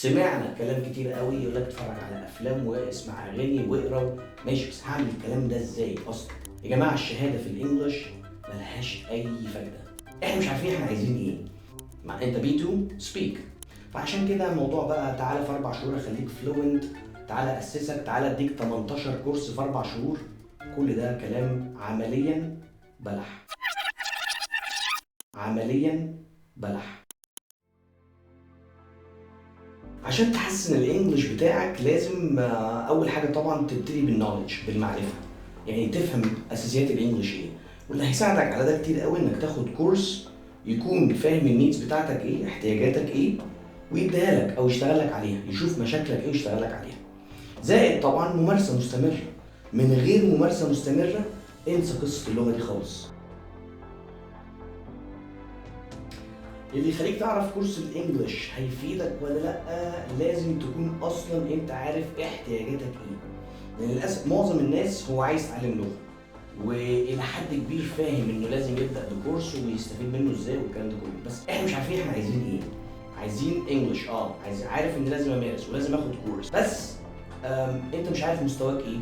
سمعنا كلام كتير قوي يقول لك اتفرج على افلام واسمع اغاني واقرا، ماشي، بس هعمل الكلام ده ازاي اصلا؟ يا جماعة الشهادة في ال English ملهاش اي فايده، احنا مش عارفين احنا عايزين ايه. مع انت B2 speak، فعشان كده الموضوع بقى تعالى في 4 شهور اخليك fluent، تعالى اسسك، تعالى اديك 18 كورس في 4 شهور، كل ده كلام عمليا بلح، عمليا بلح. عشان تحسن ال English بتاعك لازم اول حاجة طبعا تبتدي بال knowledge، بالمعرفة، يعني تفهم اساسيات ال English ايه. واللي هيساعدك على ده كتير قوي انك تاخد كورس يكون فاهم ال needs بتاعتك ايه، احتياجاتك ايه، ويديها لك او يشتغل لك عليها، يشوف مشاكلك ايه ويشتغل لك عليها. زائد طبعا ممارسة مستمرة، من غير ممارسة مستمرة انسى قصة اللغة دي خالص. اللي يخليك تعرف كورس ال English هيفيدك ولا لا، لازم تكون اصلا انت عارف احتياجاتك ايه. لان للاسف معظم الناس هو عايز يتعلم لغة والى حد كبير فاهم انه لازم يبدا بكورس ويستفيد منه ازاي والكلام ده كله، بس احنا مش عارفين احنا عايزين ايه. عايزين English، عارف ان لازم امارس ولازم اخد كورس، بس انت مش عارف مستواك ايه،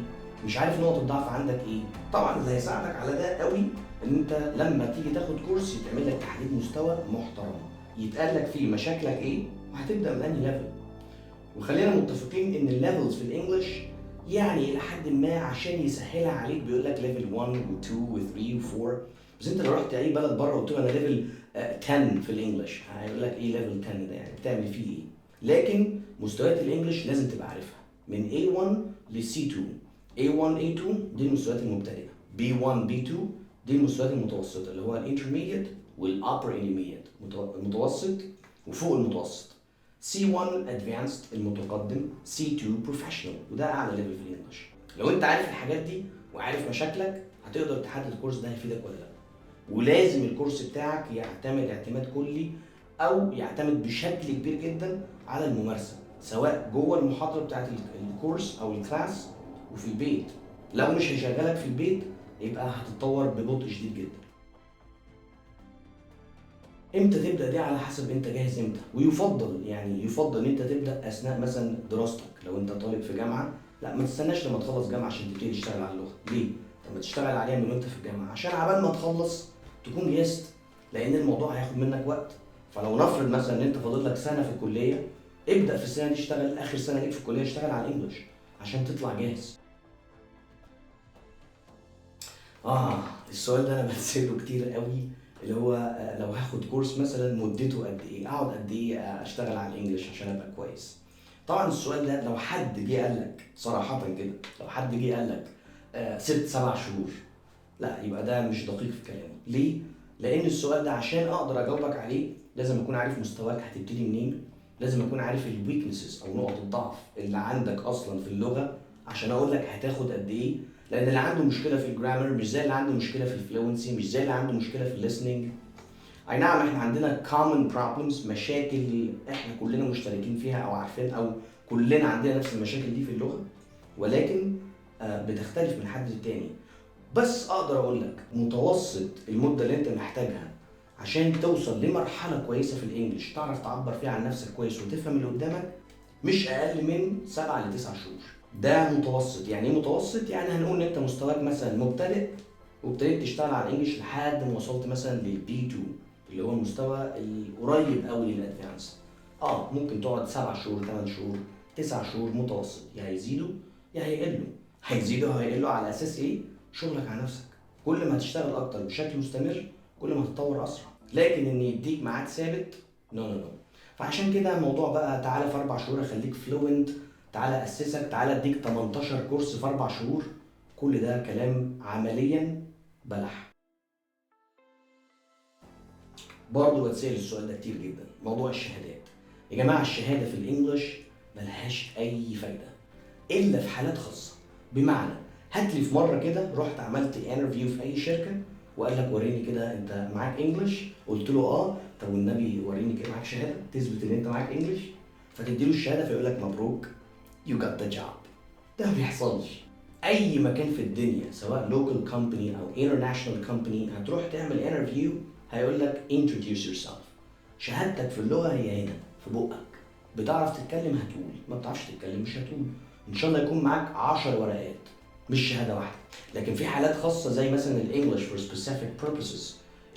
مش عارف نقط الضعف عندك ايه. طبعا اللي هيساعدك على ده قوي ان انت لما تيجي تاخد كورس يتعمل لك تحديد مستوى محترم، يتقال لك فيه مشاكلك ايه وهتبدا من انهي level. وخلينا متفقين ان ال levels في ال English يعني الى حد ما عشان يسهلها عليك بيقول لك level 1 و2 و3 و4، بس انت لو رحت اي بلد بره وقلت له انا level 10 في ال English هيقول لك ايه level 10 ده، يعني بتعمل فيه ايه؟ لكن مستويات ال English لازم تبقى عارفها من A1 ل C2. A1 A2 دي المستويات المبتدئه، B1 B2 دي المستويات المتوسطة اللي هو ال intermediate وال upper intermediate، المتوسط وفوق المتوسط. C1 advanced المتقدم، C2 professional وده اعلى level في ال English. لو انت عارف الحاجات دي وعارف مشاكلك هتقدر تحدد الكورس ده هيفيدك ولا لا. ولازم الكورس بتاعك يعتمد اعتماد كلي او يعتمد بشكل كبير جدا على الممارسة، سواء جوه المحاضرة بتاعت الكورس او ال class وفي البيت. لو مش هيشغلك في البيت يبقى هتتطور ببطء شديد جدا. امتى تبدا دي على حسب انت جاهز امتى، ويفضل يعني يفضل ان انت تبدا اثناء مثلا دراستك. لو انت طالب في جامعه لا ما تستناش لما تخلص جامعه عشان تبتدي تشتغل على اللغة. ليه؟ طب ما تشتغل عليها من وانت في الجامعة عشان عبال ما تخلص تكون جاهزت، لان الموضوع هياخد منك وقت. فلو نفرض مثلا ان انت فاضل لك سنة في الكلية، ابدا في السنة دي اشتغل، اخر سنة ليك في الكلية اشتغل على ال English عشان تطلع جاهز. السؤال ده انا بتساله كتير قوي، اللي هو لو هاخد كورس مثلا مدته قد ايه، اقعد قد ايه اشتغل على ال English عشان ابقى كويس. طبعا السؤال ده لو حد جه قال لك صراحة كده، لو حد جه قال لك 6 7 شهور، لا يبقى ده مش دقيق في كلامه. ليه؟ لان السؤال ده عشان اقدر اجاوبك عليه لازم اكون عارف مستواك هتبتدي منين، لازم اكون عارف ال weaknesses او نقط الضعف اللي عندك اصلا في اللغة عشان اقول لك هتاخد قد ايه. لان اللي عنده مشكلة في ال grammar مش زي اللي عنده مشكلة في ال fluency، مش زي اللي عنده مشكلة في ال listening. اي نعم احنا عندنا common problems، مشاكل احنا كلنا مشتركين فيها او عارفين او كلنا عندنا نفس المشاكل دي في اللغة، ولكن بتختلف من حد للتاني. بس اقدر اقول لك متوسط المدة اللي انت محتاجها عشان توصل لمرحلة كويسة في ال English تعرف تعبر فيها عن نفسك كويس وتفهم اللي قدامك مش اقل من 7 ل 9 شهور. ده متوسط. يعني ايه متوسط؟ يعني هنقول ان انت مستواك مثلا مبتدئ وابتديت تشتغل على ال English لحد ما وصلت مثلا لل B2 اللي هو المستوى القريب قوي لل advanced. ممكن تقعد 7 شهور 8 شهور 9 شهور متوسط، يا هيزيدوا يا هيقلوا. هيزيدوا هيقلوا على اساس ايه؟ شغلك على نفسك. كل ما هتشتغل اكتر بشكل مستمر كل ما هتتطور اسرع. لكن ان يديك ميعاد ثابت no no no. فعشان كده الموضوع بقى تعالى في 4 شهور اخليك fluent، تعالى اسسك، تعالى اديك 18 كورس في 4 شهور، كل ده كلام عمليا بلح. برضه بتسأل السؤال ده كتير جدا، موضوع الشهادات. يا جماعة الشهادة في ال English ملهاش اي فايده الا في حالات خاصة. بمعنى هات لي في مرة كده رحت عملت interview في اي شركة وقال لك وريني كده انت معاك English، قلت له طب والنبي وريني كده معاك شهادة تثبت ان انت معاك English، فتدي له الشهادة فيقول لك مبروك you got the job. ده ما بيحصلش. اي مكان في الدنيا سواء local company او international company هتروح تعمل interview هيقول لك introduce yourself. شهادتك في اللغة هي هنا في بقك، بتعرف تتكلم هتقول، ما بتعرفش تتكلم مش هتقول. ان شاء الله يكون معاك 10 ورقات مش شهادة واحده. لكن في حالات خاصة زي مثلا ال English for specific purposes،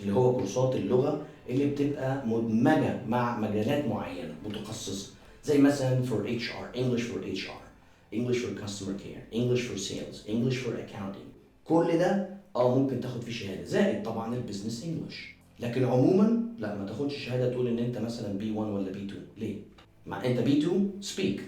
اللي هو كورسات اللغة اللي بتبقى مدمجه مع مجالات معينة متخصصه، زي مثلا for HR، English for HR، English for customer care، English for sales، English for accounting. كل ده ممكن تاخد فيه شهاده، زائد طبعا ال business English. لكن عموما لا، ما تاخدش شهادة تقول ان انت مثلا B 1 ولا B 2. ليه؟ ما انت B 2 speak.